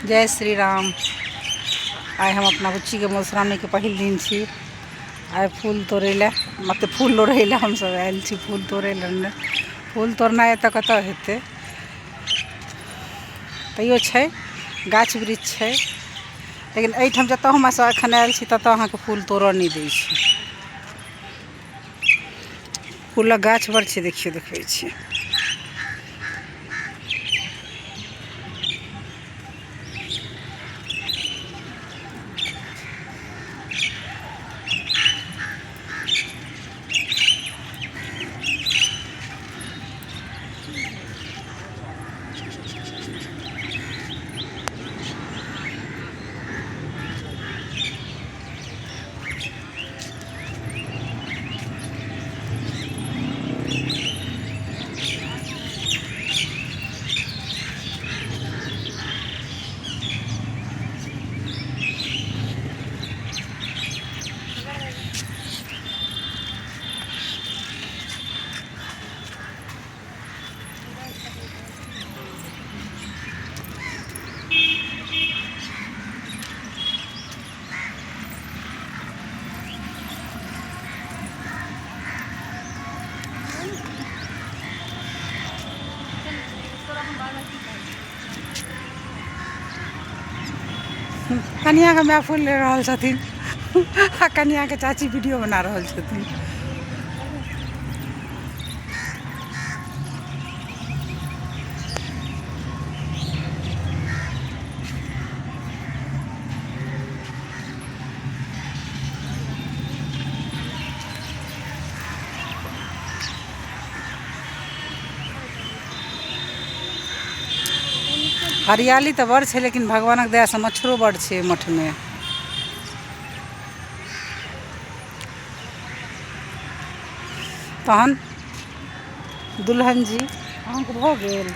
जय श्री राम। आइ हम अपना बुच्चीके मधुश्रावणीके पहिल दिन छी। आइ फूल तोड़ै लए, मतलब फूल लोढ़ै लए हमसभ आयल छी। फूल तोड़ै लए नहि, फूल तोड़नाइ एतऽ कतऽ हेतै, तैयो छै गाछ वृक्ष छै, लेकिन एहिठाम जतऽ हमरा सब एखन आयल छी ततऽ अहाँके फूल तोड़ऽ नहि दै छै। फूलक गाछ बड़ छै, देखियौ देखबै छी। कनियाके माय फूल ले रहल छथिन आ कनियाके चाची वीडियो बना रहल छथिन। हरियाली तऽ बड़ छै, लेकिन भगवानक दयासँ मच्छरो बड़ छै मठमे। तहन दुल्हन जी अहाँके भऽ गेल?